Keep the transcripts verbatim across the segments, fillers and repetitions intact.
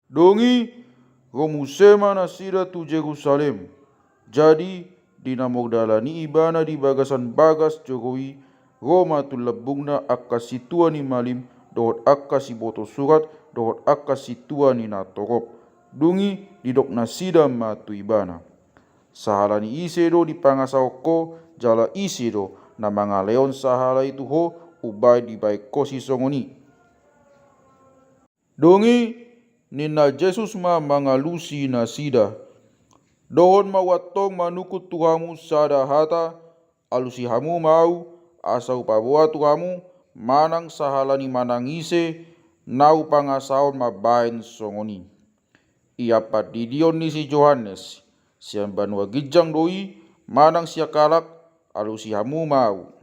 Dung i, ro muse ma nasida tu Jerusalem. Jadi, di na mardalani ibana di bagasan bagas joro i, ro ma tu lambungna angka sintua ni malim, dohot angka siboto surat, dohot angka sintua ni natorop. Dung i, didok nasida ma tu ibana: Sahala ni ise do dipangasahon ho, jala ise do na mangalehon sahala i tu ho, umbahen dibahen ho sisongon i? Dung i, ninna Jesus ma mangalusi nasida: Dohot ma au antong manungkun tu hamu sada hata, alusi hamu ma au, asa hupaboa tu hamu, manang sahala ni manang ise, na hupangasahon mambahen songon i. Ia pandidion ni si Johannes, sian banua ginjang do i, manang sian halak, alusi hamu ma au?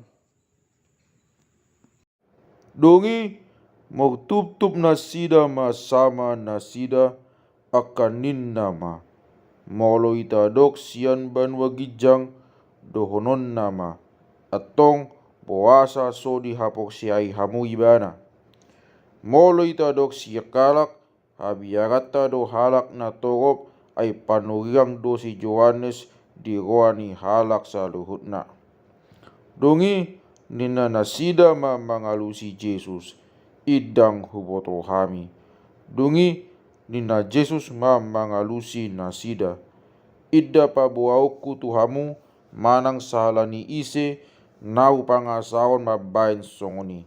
Dung i, martuptup nasida ma sama nasida, angka ninna ma: Molo itadok sian banua ginjang, dohononna ma: Antong, boasa so dihaporseai hamu ibana? Molo itadok sian halak, habiaranta do halak natorop, ai panurirang do si Johannes di roha ni halak saluhutna. Dung i, ninna nasida ma mangalusi Jesus: Indang huboto hami. Dung i, ninna Jesus ma mangalusi nasida: Inda paboaonku tu hamu, manang sahala ni ise, na hupangasahon mambahen songon i.